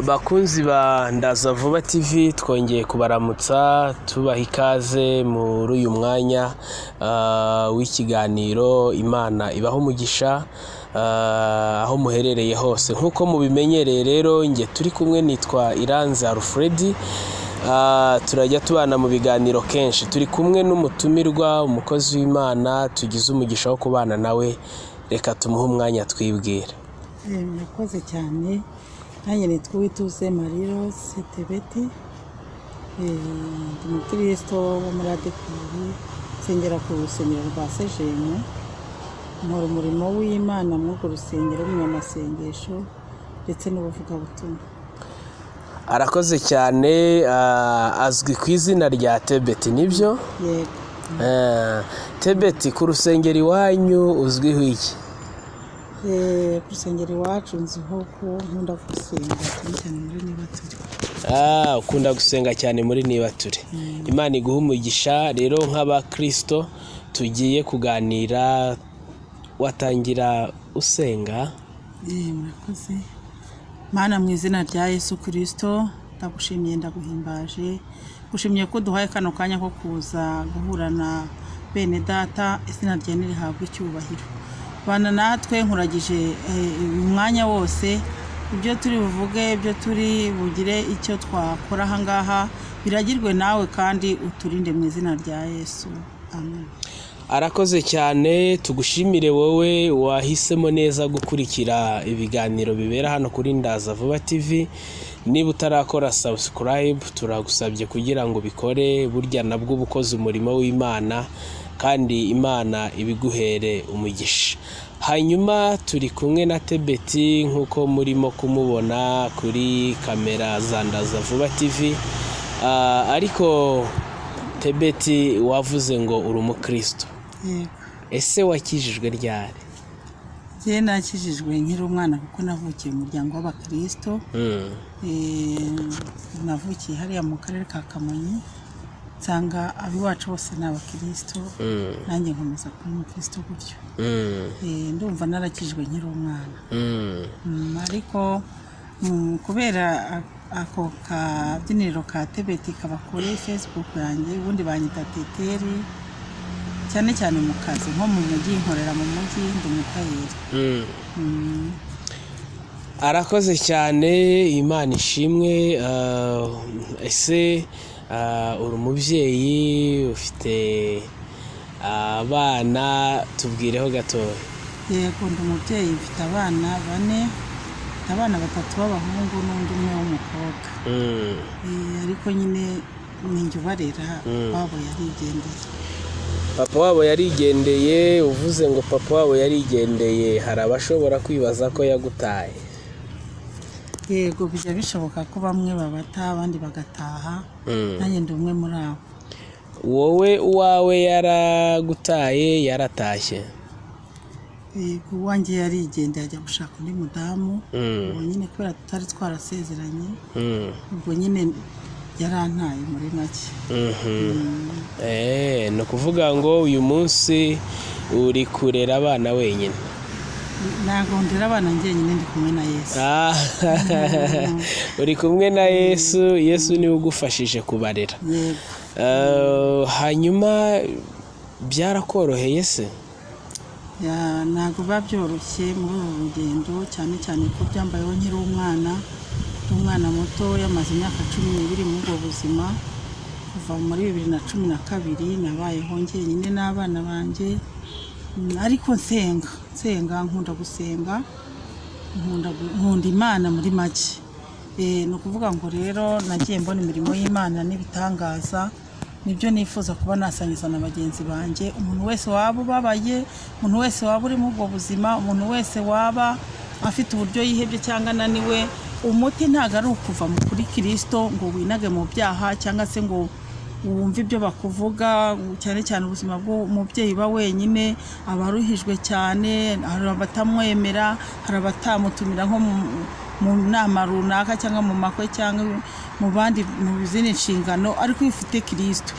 Bakunzi ba Ndaza Vuba TV, twongeye kubaramutsa, tubaha ikaze muri uyu mwanya w'ikiganiro. Imana ibaha umugisha aho muherereye hose. Nk'uko mubimenyereye rero, njye turi kumwe nitwa Iranze Alfred. Turajya tubana mu biganiro kenshi. Turi kumwe n'umutumirwa, umukozi w'Imana tugize umugisha wo kubana nawe. Reka tumuhe umwanya twibwira. Murakoze cyane. Nanjye nitwa Uwituze Marie Rose Tebeti. Ndi umukristo wo muri ADEPR, nsengera ku rusengero rwa Sejemu, nkora umurimo w'Imana muri urwo rusengero, umunyamasengesho ndetse n'ubuvugabutumwa. Arakoze cyane. Azwi ku izina rya Tebeti, nibyo? Yego. Tebeti, ku rusengero iwanyu uzwiho iki? Ku rusengero iwacu nziho ko nkunda gusenga cyane cyane muri Nibature. Ukunda gusenga cyane muri Nibature. Imana iguha umugisha. Rero nk'abakristo tugiye kuganira, watangira usenga. Murakoze. Mana, mu izina rya Yesu Kirisito, ndagushimiye, ndaguhimbaje, gushimiye ko duhaye kano kanya ko kuza guhura na bene data. Izina ryawe nirihabwe icyubahiro. Bana natwe, nkuragije uyu mwanya wose. Ibyo turi buvuge, ibyo turi bugire, icyo twakora aha ngaha biragirwe nawe, kandi uturinde mu izina rya Yesu, amen. Arakoze cyane. Tugushimire wowe wahisemo neza gukurikira ibiganiro bibera hano kuri Ndaza Vuba TV. Niba utarakora subscribe, turagusabye kugira ngo ubikore. Burya nabwo uba ukoze umurimo w'Imana, kandi Imana ibiguhere umugisha. Hanyuma turi kumwe na Tebeti nk'uko murimo kumubona kuri kamera za Ndaza Vuba TV. Ariko Tebeti, wavuze ngo uri umukristo? Yego. Ese wakijijwe ryari? Njyewe nakijijwe nkiri umwana, kuko navukiye mu muryango w'abakirisito. Navukiye hariya mu karere ka Kamonyi, nsanga ab'iwacu bose ni abakirisito, nanjye nkomeza kuba umukristo gutyo. Ndumva narakijijwe nkiri umwana. Ariko kubera ako kabyiniriro ka Tebeti kaba kuri Facebook yanjye, ubundi banyita Teteri cyane cyane mu kazi, nko mu mujyi, nkorera mu mujyi, ndi umutayeri. Arakoze cyane, Imana ishimwe. Ese uri umubyeyi, ufite abana? Tubwireho gatoya. Yego, ndi umubyeyi, mfite abana bane. Mfite abana batatu b'abahungu n'undi umwe w'umukobwa. Ariko nyine ni njye ubarera, wabo yarigendeye. Papa wabo yarigendeye. Uvuze ngo papa wabo yarigendeye, hari abashobora kwibaza ko yagutaye. Yego, bijya bishoboka ko bamwe babata abandi bagataha. Nanjye ndi umwe muri abo. Wowe uwawe yaragutaye, yaratashye? Yego, uwanjye yarigendeye, ajya gushaka undi mudamu. Ubwo nyine kubera tutari twarasezeranye, ubwo nyine yarantaye muri make. Ni ukuvuga ngo uyu munsi uri kurera abana wenyine? Ntabwo ndera abana njyenyine, ndi kumwe na Yesu. Uri kumwe na Yesu. Yesu niwe ugufashije kubarera? Yego. Hanyuma byarakoroheye se? Ntabwo biba byoroshye muri uru rugendo, cyane cyane ko byambayeho nkiri umwana, ndi umwana muto, yamaze imyaka 12 muri ubwo buzima. Kuva muri 2012 nabayeho njyenyine n'abana banjye. Ariko nsenga, nsenga, nkunda gusenga, nkunda Imana muri make. Ni ukuvuga ngo rero nagiye mbona imirimo y'Imana n'ibitangaza, nibyo nifuza kuba nasangiza na bagenzi banjye. Umuntu wese waba ubabaye, umuntu wese waba uri muri ubwo buzima, umuntu wese waba afite uburyo yihebye cyangwa ananiwe, umuti ntabwo ari ukuva kuri Kirisito ngo winage mu byaha cyangwa se ngo wumve ibyo bakuvuga. Cyane cyane ubuzima bw'umubyeyi uba wenyine aba aruhijwe cyane. Hari abatamwemera, hari abatamutumira nko mu nama runaka cyangwa mu makwe cyangwa mu bandi, mu zindi nshingano. Ariko iyo ufite Kirisito,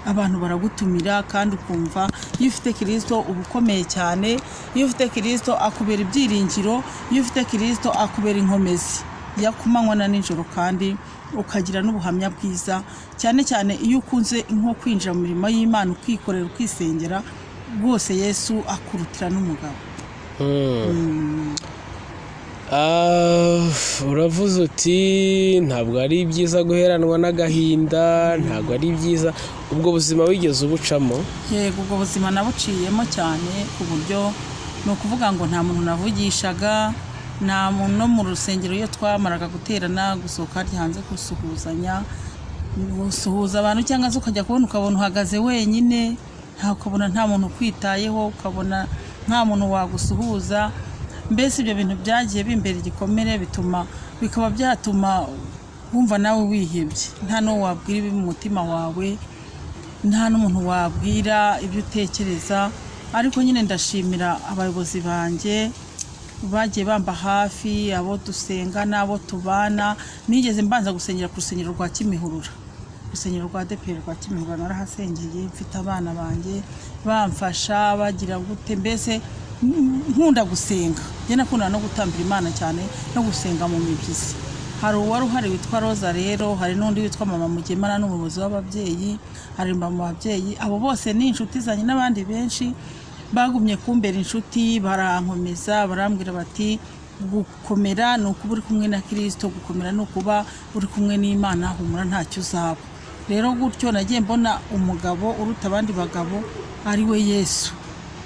abantu baragutumira, kandi ukumva iyo ufite Kirisito uba ukomeye cyane. Iyo ufite Kirisito akubera ibyiringiro, iyo ufite Kirisito akubera inkomezi. ya ku manywa na nijoro, kandi ukagira n'ubuhamya bwiza, cyane cyane iyo ukunze nko kwinjira mu mirimo y'Imana, ukikorera, ukisengera, rwose Yesu akurutira n'umugabo. Uravuze uti ntabwo ari byiza guheranwa n'agahinda, ntabwo ari byiza. Ubwo buzima wigeze ubucamo? Yego, ubwo buzima nabuciyemo cyane, ku buryo ni ukuvuga ngo nta muntu navugishaga, nta muntu no mu rusengero. Iyo twamaraga guterana, gusohoka harya hanze gusuhuzanya, gusuhuza abantu, cyangwa se ukajya kubona ukabona uhagaze wenyine, ukabona nta muntu ukwitayeho, ukabona nta muntu wagusuhuza. Mbese ibyo bintu byagiye bimbera igikomere, bituma bikaba byatuma wumva nawe wihebye, nta n'uwo wabwira ibi mu mutima wawe, nta n'umuntu wabwira ibyo utekereza. Ariko nyine ndashimira abayobozi banjye bagiye bamba hafi, abo dusenga n'abo tubana. Nigeze mbanza gusengera ku rusengero rwa Kimihurura, urusengero rwa ADEPR rwa Kimihurura. Narahasengeye mfite abana banjye, bamfasha, bagira gute, mbese nkunda gusenga. Njye nakunda no gutambira Imana cyane no gusenga mu mibyizi. Hari uwari uhari witwa Roza rero, hari n'undi witwa Mama Mugemana, n'umuyobozi w'ababyeyi, hari mu babyeyi. Abo bose ni inshuti zanjye n'abandi benshi bagumye kumbera inshuti, barankomeza, barambwira bati gukomera ni ukuba uri kumwe na Kirisito, gukomera ni ukuba uri kumwe n'Imana, humura ntacyo uzaba. Rero gutyo nagiye mbona umugabo uruta abandi bagabo ari we Yesu,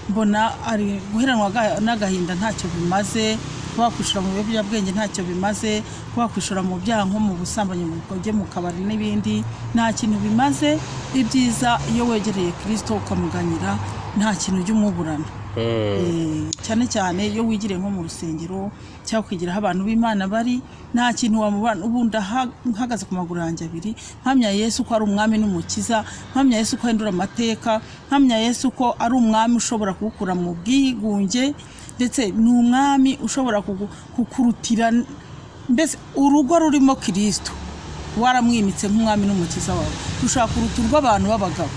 mbona ari guheranwa n'agahinda ntacyo bimaze, kuba wakwishora mu biyobyabwenge ntacyo bimaze, kuba wakwishora mu byaha nko mu busambanyi, ujye mu kabari n'ibindi, nta kintu bimaze. Ibyiza iyo wegereye Kirisito ukamuganyira, nta kintu ujya umuburana. Cyane cyane iyo wigiriye nko mu rusengero cyangwa ukigira aho abantu b'Imana bari, nta kintu wamubana. Ubu mpagaze ku maguru yanjye abiri, mpamya Yesu ko ari umwami n'umukiza, mpamya Yesu ko ahindura amateka, mpamya Yesu ko ari umwami ushobora kugukura mu bwigunge, ndetse ni umwami ushobora kukurutira. Mbese urugo rurimo Kirisito waramwimitse nk'umwami n'umukiza wawe rushobora kuruta urw'abantu b'abagabo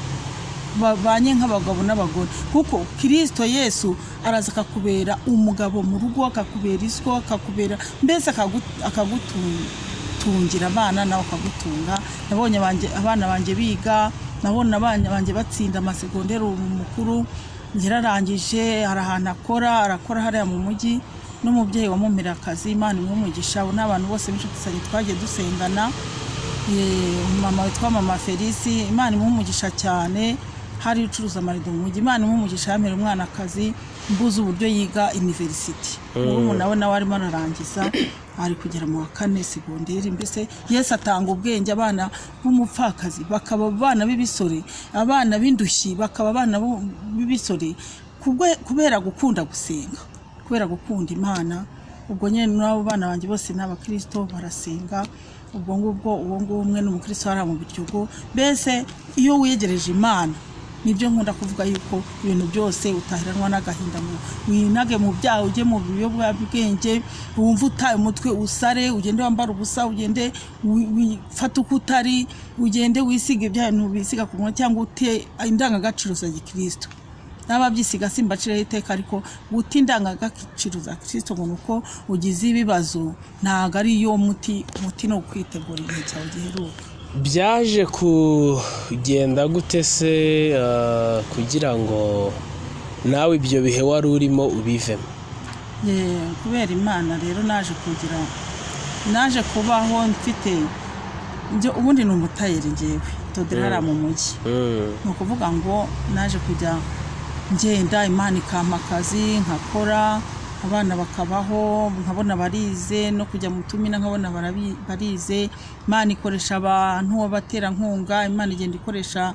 babanye nk'abagabo n'abagore, kuko Kirisito Yesu araza akakubera umugabo mu rugo, akakubera isoko, akakubera mbese akagutungira abana, nawe akagutunga. Nabonye abana banjye biga, nabonye abana banjye batsinda amasegonderi. Ubu mukuru yararangije, hari ahantu akora, arakora hariya mu mujyi, n'umubyeyi wamumira akazi, Imana imuhe umugisha. Abo ni abantu bose b'inshuti zanjye twagiye dusengana. Mama witwa Mama Felisi, Imana imuhe umugisha cyane, hari ucuruza amarido mu mujyi, Imana imuhe umugisha, yamera umwana akazi, mbuze uburyo yiga university. Murumuna we nawe arimo ararangiza, ari kugera mu wa kane segonderi. Mbese Yesu atanga ubwenge, abana b'umupfakazi bakaba abana b'ibisore, abana b'indushyi bakaba abana b'ibisore, kubera gukunda gusenga, kubera gukunda Imana. Ubwo nyine n'abo bana banjye bose ni abakristo, barasenga. Ubwo ngubwo uwo nguwo umwe ni umukristo hariya mu Biryogo. Mbese iyo wiyegereje Imana, nibyo nkunda kuvuga yuko ibintu byose utaheranwa n'agahinda, ngo winage mu byaha, ujye mu biyobyabwenge, wumve utaye umutwe, usare, ugende wambare ubusa, ugende wifate uko utari, ugende wisiga ibya bintu bisiga ku munwa, cyangwa ute indangagaciro za gikristo. N'ababyisiga simbaciraho iteka, ariko guta indangagaciro za Kristo ngo ni uko ugize ibibazo, ntabwo ari yo muti. Umuti ni ukwitegura igihe cyawe giheruka. Byaje kugenda gute se kugira ngo nawe ibyo bihe wari urimo ubivemo? Kubera Imana rero naje kubaho mfite ubundi ni umutayeri, ngewe dodera hariya mu mujyi. Ni ukuvuga ngo naje kujya ngenda, Imana ikampa akazi nkakora, abana bakabaho, nkabona barize, no kujya mu tumina nkabona barize. Imana ikoresha abantu abaterankunga, Imana igenda ikoresha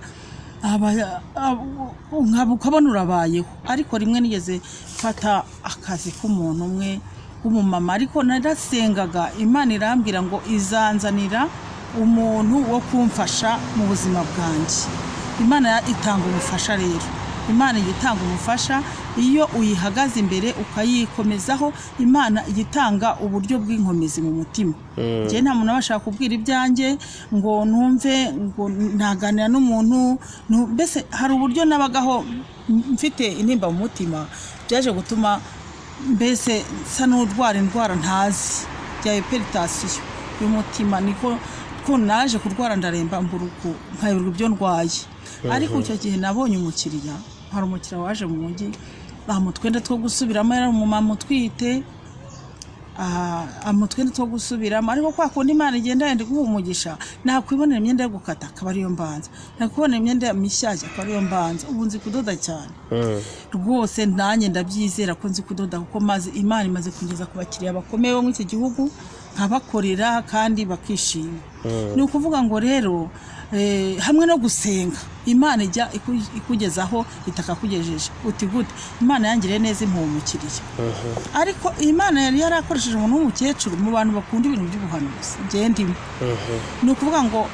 ukabona urabayeho. Ariko rimwe nigeze mfata akazi k'umuntu umwe w'umumama, ariko narasengaga, Imana irambwira ngo izanzanira umuntu wo kumfasha mu buzima bwanjye. Imana itanga ubufasha rero, Imana ijya itanga ubufasha iyo uyihagaze imbere ukayikomezaho. Imana ijya itanga uburyo bw'inkomezi mu mutima. Njye nta muntu abasha kubwira ibyanjye ngo numve ngo ntaganira n'umuntu, mbese hari uburyo nabagaho mfite intimba mu mutima, byaje gutuma mbese nsa n'urwara indwara ntazi. bya hypertension y'umutima, niko ko naje kurwara, ndaremba, mbura uko nkayoberwa ibyo ndwaye. Ariko icyo gihe nabonye umukiriya, hari umukiriya waje mu mujyi, bamuha utwenda two gusubiramo. Yari umumama utwite, amuha utwenda two gusubiramo. Ariko kwa kundi Imana igenda yenda iguha umugisha, nakwibonera imyenda yo gukata akaba ariyo mbanza, nakwibonera imyenda mishyashya akaba ariyo mbanza. Ubu nzi kudoda cyane rwose, nanjye ndabyizera ko nzi kudoda, kuko maze Imana imaze kugeza ku bakiriya bakomeye bo muri iki gihugu, nkabakorera kandi bakishima. Ni ukuvuga ngo rero hamwe no gusenga, Imana ijya ikugezaho itakakugejeje. Uti gute? Imana yangiriye neza impuha umukiriya, ariko Imana yari yarakoresheje umuntu w'umukecuru mu bantu bakunda ibintu by'ubuhanuzi, ngenda imwe. Ni ukuvuga ngo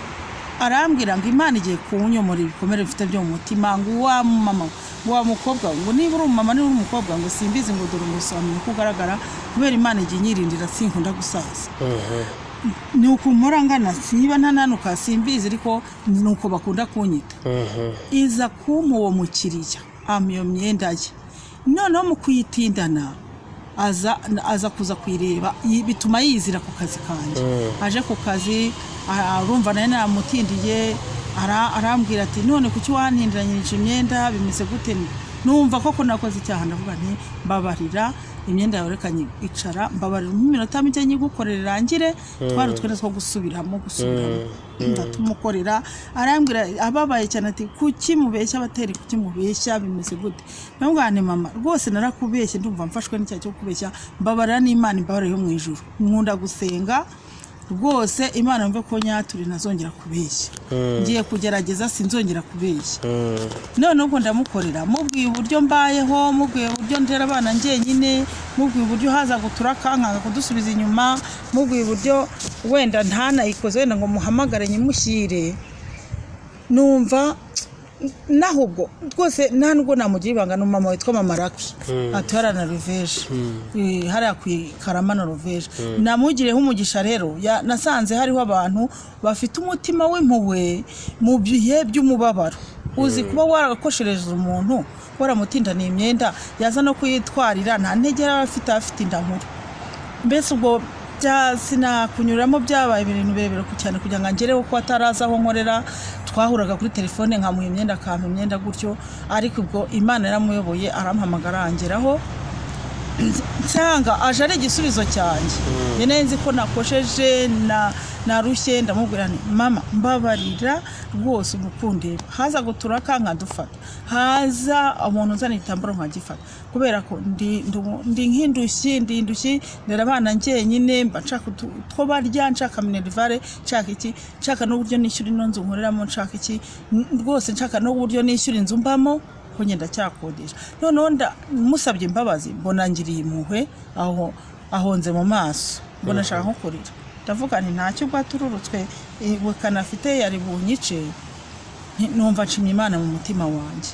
arambwira ngo Imana igiye kunyomora ibikomere bifite byo mu mutima, ngo wa mama, ngo wa mukobwa, ngo niba uri umumama, niba uri umukobwa, ngo simbizi, ngo dore umusobanuro uko ugaragara, kubera Imana igiye inyirindira, sinkunda gusaza. Ni uku mpora ngana, niba ntananuka simbizi, ariko ni uko bakunda kunyita. Iza kumpa uwo mukiriya, ampa iyo myenda ye. Noneho mu kuyitindana aza kuza kuyireba, bituma yizira ku kazi kanjye. Aje ku kazi, arumva nawe namutindiye, arambwira ati: "None kuki wantindiranyirije imyenda? Bimeze gute?" Numva koko nakoze icyaha, ndavuga nti: "Mbabarira, imyenda yawe reka icara, mbabarira iminota mike nyigukorera irangire." Twari utwenda two gusubiramo, ndatumukorera. Arambwira ababaye cyane ati: "Kuki mubeshya abateri? Kuki mubeshya? Bimeze gute?" Ndamubwira nti: "Mama, rwose narakubeshye, ndumva mfashwe n'icyaha cyo kubeshya, mbabarira n'Imana imbabarire yo mu ijuru. Nkunda gusenga rwose, Imana yumve ko nyaturi, ntazongera kubeshya, ngiye kugerageza sinzongera kubeshya." None ubwo ndamukorera, mubwiye uburyo mbayeho, mubwiye uburyo ndera abana njyenyine, mubwiye uburyo haza guturaka nkanga kudusubiza inyuma, mubwiye uburyo wenda ntanayikoze, wenda ngo muhamagare nyimushyire. Numva naho ubwo rwose nta nubwo namugira ibanga. Ni umumama witwa Mama Raki, atuye hariya na Ruveje, hariya ku Karama na Ruveje. Namugireho umugisha rero, nasanze hariho abantu bafite umutima w'impuhwe mu bihe by'umubabaro. Uzi kuba warakoshereje umuntu, waramutindaniye imyenda, yaza no kuyitwarira nta ntege yari afite, afite inda nkuru. Mbese ubwo sinakunyuramo, byabaye ibintu birebire cyane kugira ngo angereho, ko ataraza aho nkorera. Twahuraga kuri telefone, nkamuha imyenda, akampa imyenda gutyo. Ariko ubwo Imana yaramuyoboye, arampamagara, angeraho, nsanga aje ari igisubizo cyanjye. Njye nari nzi ko nakosheje na narushye. Ndamubwira nti: "Mama, mbabarira rwose, umukundeba haza guturaka nkadufata, haza umuntu uzana igitambaro nkagifata, kubera ko ndi nk'indushyi, ndi indushyi, ndera abana njyenyine, mba nshaka utwo barya, nshaka minerval, nshaka iki, nshaka n'uburyo nishyura ino nzu nkoreramo, nshaka iki, rwose nshaka n'uburyo nishyura inzu mbamo, ko ngenda cyakodesha." Noneho musabye imbabazi, mbona ngiriye impuhwe, aho ahonze mu maso, mbona ashaka nko kurira. Ndavuga nti: "Ntacyo, ubwo atururutswe ubukana afite yari bunyice." Numva nshimye Imana mu mutima wanjye.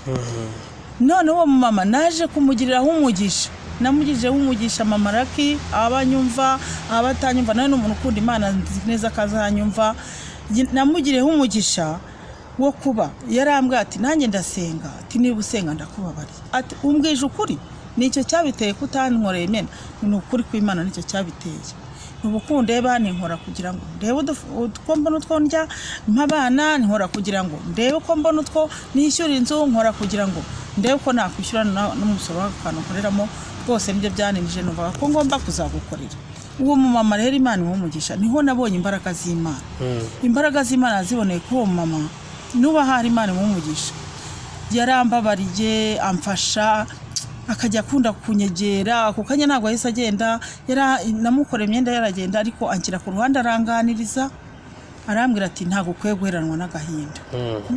None uwo mama naje kumugiriraho umugisha, namugirijeho umugisha Mama Raki, abanyumva abatanyumva, nawe ni umuntu ukunda Imana, nzi neza ko azanyumva. Namugiriyeho umugisha wo kuba yarambwiye ati: "Nanjye ndasenga." Ati: "Niba usenga ndakubabariye." Ati: "Umbwije ukuri, nicyo cyabiteye kutankoreye imena?" Ni ukuri kw'Imana, nicyo cyabiteye. Ni ubukundeba, ninkora kugira ngo ndebe utwo mbona, utwo ndya mpa abana, nkora kugira ngo ndebe uko mbona utwo nishyura inzu, nkora kugira ngo ndebe uko nakwishyura n'umusoro w'akantu nkoreramo. Rwose nibyo byaninije, numvaga ko ngomba kuzagukorera. Uwo mumama rero, Imana imuhe umugisha, niho nabonye imbaraga z'Imana. Imbaraga z'Imana naziboneye kuri uwo mama. Nuba hari Imana imuhe umugisha, yarambabariye, amfasha, akajya akunda kunyegera. Ako kanya ntabwo yahise agenda, namukoreye imyenda yaragenda, ariko anshyira ku ruhande, aranganiriza, arambwira ati: "Ntabwo ukwiye guheranwa n'agahinda.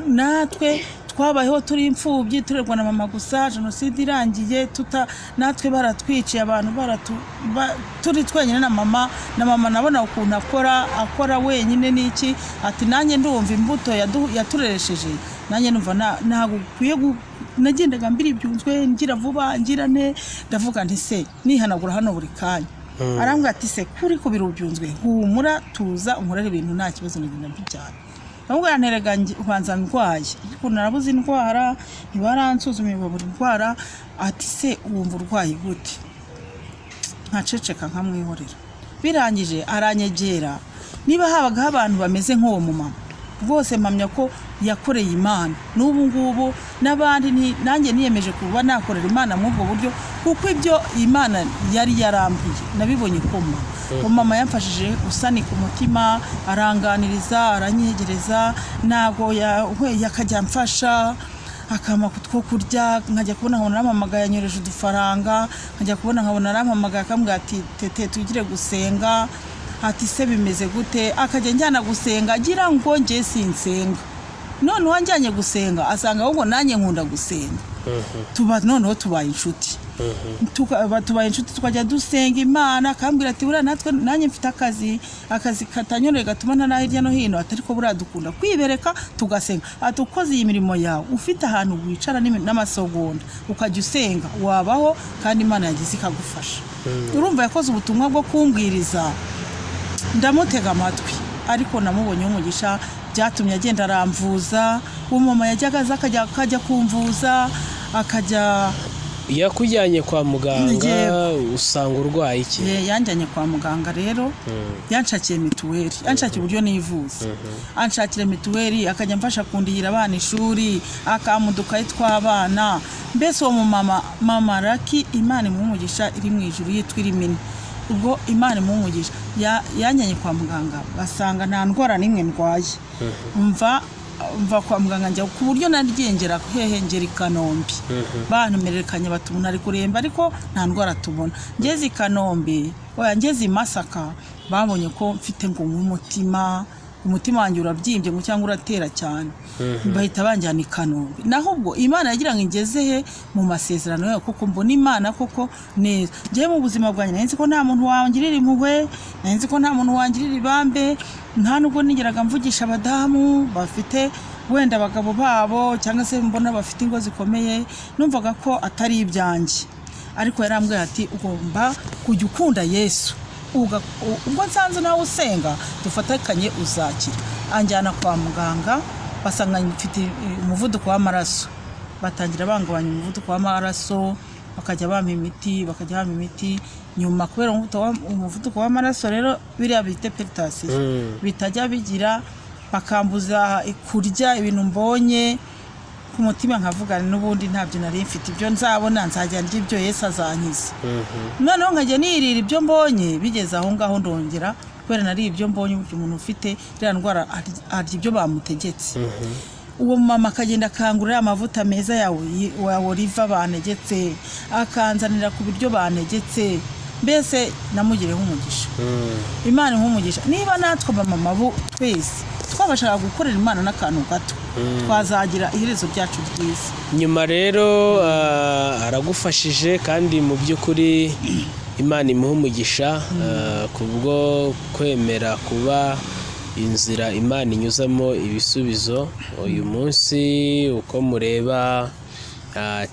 Natwe twabayeho turi imfubyi, turerwa na mama gusa. Jenoside irangiye tuta natwe baratwiciye abantu, turi twenyine na mama. Na mama nabona ukuntu akora wenyine n'iki." Ati: "Nanjye ndumva imbuto yatureresheje, nanjye numva ntabwo ukwiye nagendaga mbiri ibyunzwe, ngira vuba, ngira ne." Ndavuga nti: "Se nihanagura hano buri kanya?" Arambwira ati: "Se kuri ku biro byunzwe, humura, tuza unkorere ibintu, nta kibazo." Nagenda mbibyara, ndamubwira nti: "Erega ubanza ndwaye, ariko narabuze indwara, ntibaransuzumye babura indwara." Ati: "Se wumva urwaye gute?" Nkaceceka, nkamwihorera. Birangije aranyegera. Niba habagaho abantu bameze nk'uwo mumama, rwose mpamya ko yakoreye Imana n'ubu ngubu n'abandi nanjye niyemeje kuba nakorera Imana muri ubwo buryo, kuko ibyo Imana yari yarambwiye nabibonye ko mama, uwo mama yamfashije gusanika umutima, aranganiriza, aranyegereza, ntabwo yakajya amfasha, akampa two kurya, nkajya kubona nkabona arampamagaye anyoreje udufaranga, nkajya kubona nkabona arampamagaye akambwira ati tete tugire gusenga, ati se bimeze gute, akajya njyana gusenga agira ngo njye sinsenga. Noneho anjyanye gusenga asanga ahubwo nanjye nkunda gusenga, tuba noneho tubaye inshuti, tubaye inshuti, tukajya dusenga Imana, akambwira ati buriya natwe nanjye mfite akazi katanyoroye gatuma ntara hirya no hino, atari ko buriya dukunda kwibereka tugasenga, ati ukoze iyi mirimo yawe ufite ahantu wicara n'amasegonda ukajya usenga wabaho, kandi Imana yagize ikagufasha. Urumva yakoze ubutumwa bwo kumbwiriza, ndamutega amatwi, ariko namubonyeho umugisha, byatumye agenda aramvuza. Uwo mama yajyaga aza akajya kumvuza, akajya Yakujyanye kwa muganga? Yego. Usanga urwaye iki? Yanjyanye kwa muganga rero, yanshakiye mituweli, yanshakiye uburyo nivuza, anshakira mituweli, akajya amfasha kundihira abana ishuri, akampa udukayi tw'abana. Mbese uwo mumama, mama Raki, Imana imuhe umugisha iri mu ijuru, yitwa Irimini, ubwo Imana imuhe umugisha. Yanjyanye kwa muganga basanga nta ndwara n'imwe ndwaye. Mva kwa muganga njya ku buryo naryengera hehe, ngera i Kanombe, bantumererekanye bati umuntu ari kuremba ariko nta ndwara tubona. Ngeze i Kanombe, oya, ngeze i Masaka, babonye ko mfite ngo nk'umutima, umutima wanjye urabyimbye ngo cyangwa uratera cyane, bahita banjyana i Kanombe. Naho ubwo Imana yagira ngo ingeze he mu masezerano yayo, koko mbona Imana koko neza. Njyewe mu buzima bwanjye nari nzi ko nta muntu wangirira impuhwe, nari nzi ko nta muntu wangirira ibambe, nta nubwo nigeraga mvugisha abadamu bafite wenda abagabo babo cyangwa se mbona bafite ingo zikomeye, numvaga ko atari ibyanjye. Ariko yarambwiye ati ugomba kujya ukunda Yesu, ubwo nsanze nawe usenga dufatikanye uzakira. Anjyana kwa muganga basanga mfite umuvuduko w'amaraso, batangira bangabanya umuvuduko w'amaraso, bakajya bampa imiti, bakajya bampa imiti. Nyuma kubera umuvuduko w'amaraso rero biriya bita hypertension bitajya bigira, bakambuza kurya ibintu mbonye, ku mutima nkavuga n'ubundi ntabyo nari mfite, ibyo nzabona nzajya ndya ibyo Yesu azankiza. Noneho nkajya nirira ibyo mbonye. Bigeze aho ngaho ndongera, kubera nari ibyo mbonye, burya umuntu ufite iriya ndwara arya ibyo bamutegetse. Uwo mama akagenda akangurira amavuta meza ya oliva bantegetse, akanzanira ku biryo bantegetse. Mbese namugireho umugisha, Imana imuhe umugisha. Niba natwe abamama bo twese twabashaga gukorera Imana n'akantu gato, twazagira iherezo ryacu ryiza. Nyuma rero aragufashije, kandi mu by'ukuri Imana imuha umugisha kubwo kwemera kuba inzira Imana inyuzamo ibisubizo. Uyu munsi uko mureba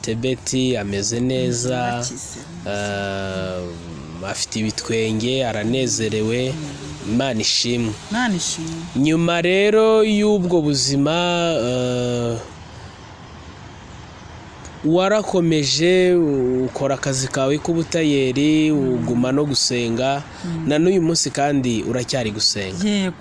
Tebeti ameze neza, Yarakize. Afite ibitwenge, aranezerewe, Imana ishimwe. Imana ishimwe. Nyuma rero y'ubwo buzima warakomeje ukora akazi kawe k'ubutayeri, uguma no gusenga, na n'uyu munsi kandi uracyari gusenga? Yego,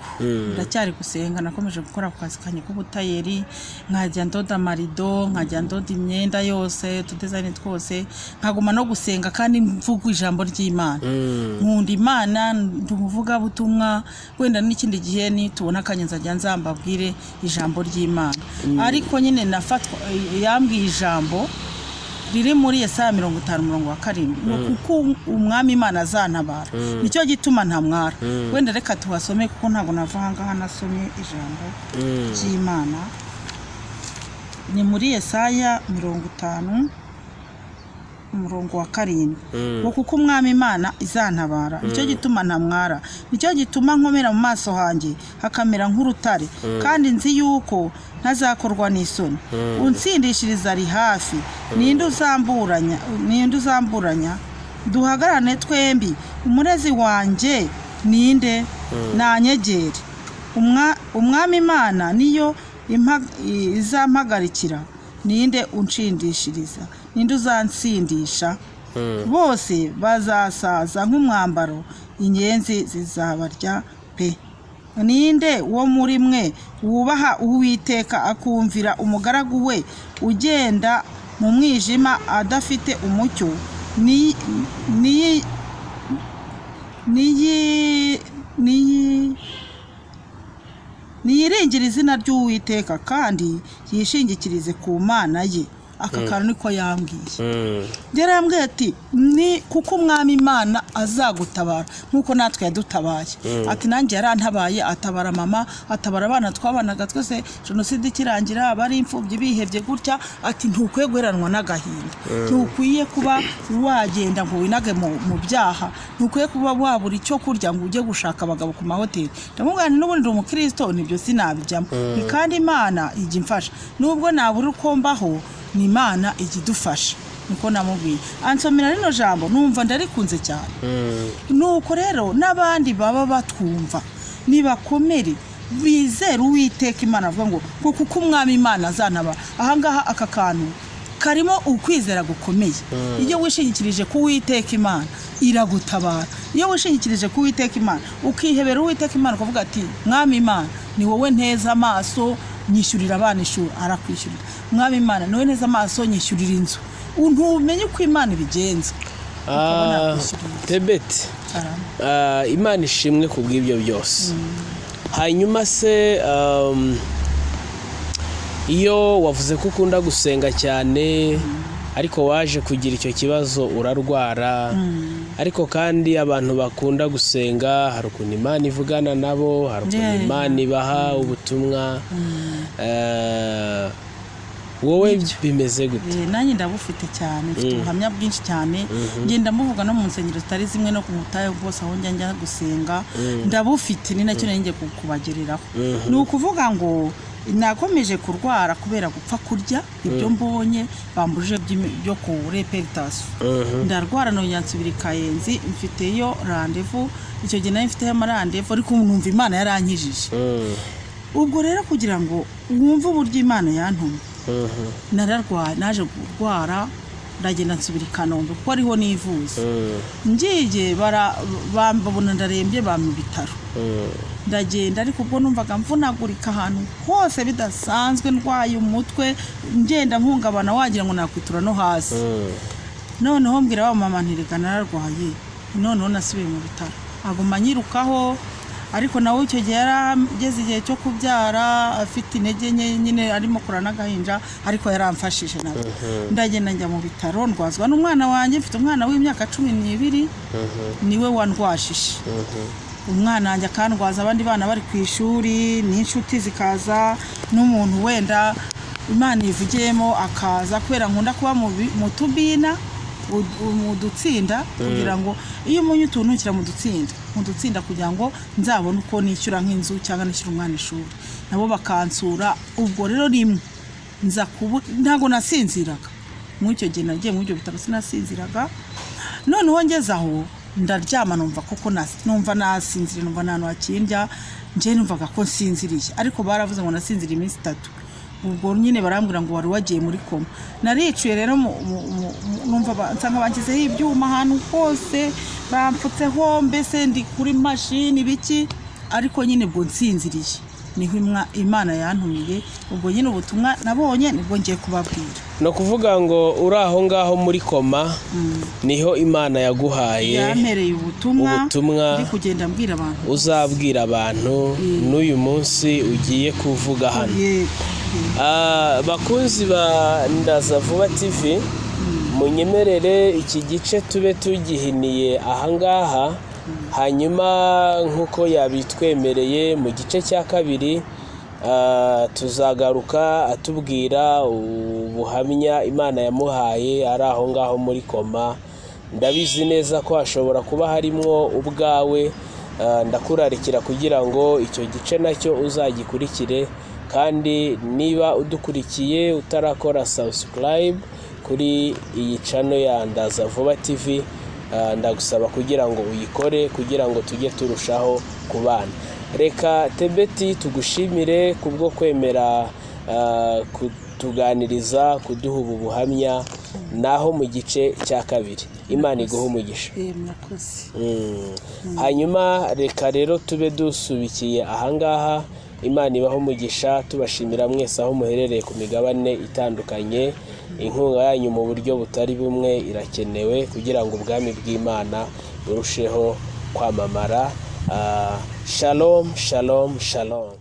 ndacyari gusenga. Nakomeje gukora ako kazi kanjye k'ubutayeri, nkajya ndoda amarido, nkajya ndoda imyenda yose, utudezayini twose, nkaguma no gusenga kandi mvuga ijambo ry'Imana. Nkunda Imana, ndi umuvugabutumwa. Wenda n'ikindi gihe nitubona akanya nzajya nzambabwire ijambo ry'Imana. Ariko nyine nafatwa, yambwiye ijambo riri muri Yesaya 50 umurongo wa 7, ngo kuko umwami Imana azantabara, nicyo gituma ntamwara. Wenda reka tuhasome, kuko ntabwo nava aha ngaha nasomye ijambo ry'Imana. Ni muri Yesaya 50 umurongo wa 7, ngo kuko umwami Imana izantabara, nicyo gituma ntamwara, nicyo gituma nkomera mu maso hanjye hakamera nk'urutare, kandi nzi yuko ntazakorwa n'isoni. Unsindishiriza ari hafi. Ninde uzamburanya? Ninde uzamburanya? Duhagararane twembi. Umurezi wanjye ninde? Nanyegere. Umwami Imana niyo izampagarikira. Ninde unshindishiriza? Ninde uzansindisha? Bose bazasaza nk'umwambaro. Inyenzi zizabarya pe. Ninde wo muri mwe wubaha Uwiteka, akumvira umugaragu we, ugenda mu mwijima adafite umucyo? Ni ni niyi niyi niyiringire izina ry'Uwiteka kandi yishingikirize ku Mana ye. Aka kantu niko yambwiye. Yarambwiye ati: "Ni kuko Umwami Imana azagutabara nk'uko natwe yadutabaye." Ati: "Nanjye yarantabaye, atabara mama, atabara abana twabanaga twese jenoside ikirangira, bari imfubyi bihebye gutya." Ati: "Ntukwiye guheranwa n'agahinda, ntukwiye kuba wagenda ngo winage mu byaha, ntukwiye kuba wabura icyo kurya ngo ujye gushaka abagabo ku mahoteli." Ndamubwira nti: "N'ubundi ndi umukristo, nibyo sinabijyamo." Ni kandi Imana ijya imfasha nubwo nabura uko mbaho, ni Imana ijya idufasha. Niko namubwiye. Ansomera rino jambo, numva ndarikunze cyane. Nuko rero n'abandi baba batwumva nibakomere, bizere Uwiteka Imana. Avuga ngo kuko Umwami Imana azanaba. Ahangaha aka kantu karimo ukwizera gukomeye. Iyo wishingikirije ku Uwiteka Imana, iragutabara. Iyo wishingikirije ku Uwiteka Imana, ukihebera Uwiteka Imana, ukavuga ati: "Mwami Imana, ni wowe nteze amaso, nyishyurira abana ishuri," arakwishyurira. "Mwami Imana, ni wowe nteze amaso, nyishyurira inzu." Ntumenye uko Imana ibigenza, ukabona yakwishyurira inzu. Tebeti, Karame. Imana ishimwe ku bw'ibyo byose. Hanyuma se iyo wavuze ko ukunda gusenga cyane, ariko waje kugira icyo kibazo urarwara, ariko kandi abantu bakunda gusenga hari ukuntu Imana ivugana nabo, hari ukuntu Imana ibaha ubutumwa. Wowe bimeze gute? Nanjye ndabufite cyane, mfite ubuhamya bwinshi cyane, ngenda muvuga no mu nsengero zitari zimwe, no ku butayu bwose aho njya gusenga ndabufite. Ni nacyo nari ngiye kubagereraho. Ni ukuvuga ngo nakomeje kurwara kubera gupfa kurya ibyo mbonye bambujije byo ku reperitasiyo. Ndarwara, nongera nsubira i Kayenzi, mfiteyo rendez-vous. Icyo gihe nari mfiteyo ama rendez-vous, ariko numva Imana yarankijije. Ubwo rero kugira ngo wumve uburyo Imana yantumye, nararwaye, naje kurwara, ndagenda nsubira i Kanombe kuko ariho nivuza. Ngiye bambabona ndarembye, bampa ibitaro. Ndagenda, ariko ubwo numvaga mvunagurika ahantu hose bidasanzwe, ndwaye umutwe, ngenda mpungabana, wagira ngo nakwitura no hasi. Noneho mbwira wa mama nti: "Reka, nararwaye." Noneho nasubiye mu bitaro, aguma anyirukaho, ariko nawe icyo gihe yarageze igihe cyo kubyara, afite intege nke nyine, arimo kurana n'agahinja, ariko yaramfashije nawe. Ndagenda njya mu bitaro, ndwazwa n'umwana wanjye. Mfite umwana w'imyaka 12, niwe wandwajije. Umwana wanjye akandwaza, abandi bana bari ku ishuri, n'inshuti zikaza, n'umuntu wenda Imana ivugiyemo akaza, kubera nkunda kuba mu tubina, mu dutsinda, kugira ngo iyo umunye utuntu nshyira mu dutsinda kugira ngo nzabone uko nishyura nk'inzu cyangwa nishyura umwana ishuri, nabo bakansura. Ubwo rero rimwe nza kubu ntabwo nasinziraga muri icyo gihe nagiye muri ibyo bitaro, sinasinziraga. Noneho ngeze aho ndaryama, numva koko numva nasinziriye, numva nta hantu hakindya. Njye numvaga ko nsinziriye, ariko baravuze ngo nasinziriye iminsi 3. Ubwo nyine barambwira ngo wari wagiye muri koma. Naricuye rero numva nsanga banshyizeho ibyuma ahantu hose, bampfutseho, mbese ndi kuri mashini biki, ariko nyine ubwo nsinziriye. Niho Imana yantumiye. Ubwo nyine ubutumwa nabonye nibwo ngiye kubabwira. Ni ukuvuga ngo uri aho ngaho muri koma niho Imana yaguhaye yampereye ubutumwa, ubutumwa ndi kugenda mbwira abantu, uzabwira abantu n'uyu munsi ugiye kuvuga hano. Yego. Bakunzi ba Ndaza Vuba TV, munyemerere iki gice tube tugihiniye ahangaha. Hanyuma nk'uko yabitwemereye, mu gice cya kabiri tuzagaruka atubwira ubuhamya Imana yamuhaye ari aho ngaho muri koma. Ndabizi neza ko hashobora kuba harimwo ubwawe. Ndakurarikira kugira ngo icyo gice nacyo uzagikurikire. Kandi niba udukurikiye utarakora subscribe kuri iyi channel ya Ndaza Vuba TV, ndagusaba kugira ngo uyikore kugira ngo tujye turushaho kubana. Reka Tebeti tugushimire kubwo kwemera kutuganiriza, kuduha ubu buhamya. Naho mu gice cya kabiri, Imana iguha umugisha. Murakoze. Hanyuma reka rero tube dusubikiye ahangaha. Imana ibaho umugisha. Tubashimira mwese aho muherereye ku migabane itandukanye. Inkunga yanyu mu buryo butari bumwe irakenewe kugira ngo ubwami bw'Imana burusheho kwamamara. Shalom, shalom, shalom.